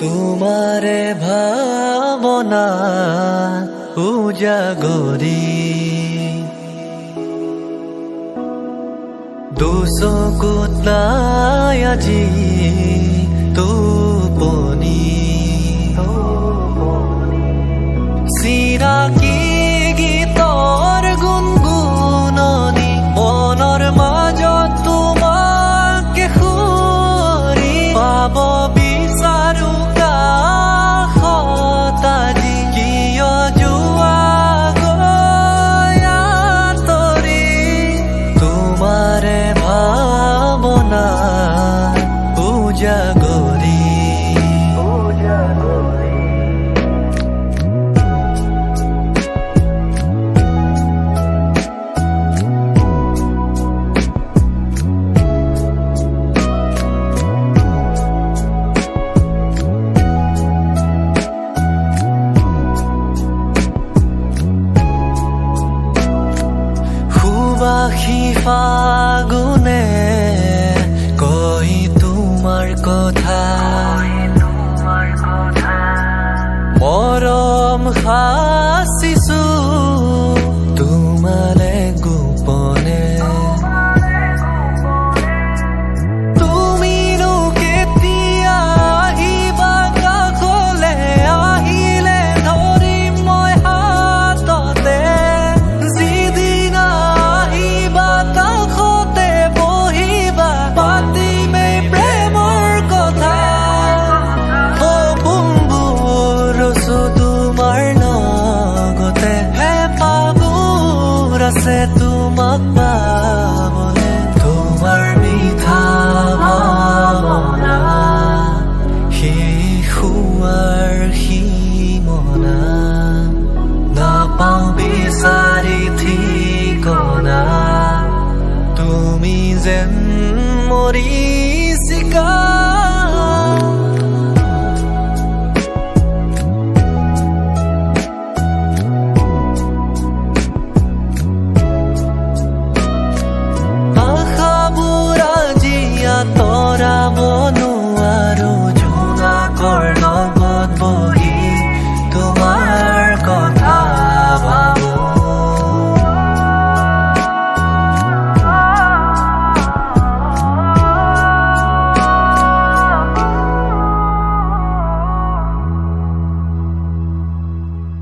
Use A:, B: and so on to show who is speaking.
A: তোমাৰে ভাৱনা উজাগৰি, দুচকুত নাই আজি টোপনি। চিনাকি গীতৰ গুণগুণনি মনৰ মাজত তোমাকে সুঁৱৰি পাব বিচাৰো কাষত আজি, কিয় যোৱা গৈ আঁতৰি? তোমাৰে ভাৱনা উজাগৰি। সুবাসী ফাগুনে কয় তোমাৰ কথা, মৰম সাঁচিছো তোমালে গোপনে। তুমিনো কেতিয়া আহিবা কাষলে? আহিলে ধৰিম মই হাততে। যিদিনা আহিবা কাষতে বহিবা, পাতিমেই প্ৰেমৰ কথা। সপোনবোৰ ৰচো তোমাৰ লগতে, হেঁপাহবোৰ আছে তোমাক পাবলে। তোমাৰ মিঠা ভাৱনা, সেই খোৱাৰ সীমনা, নাপাওঁ বিচাৰি ঠিকনা। তুমি যেন মৰি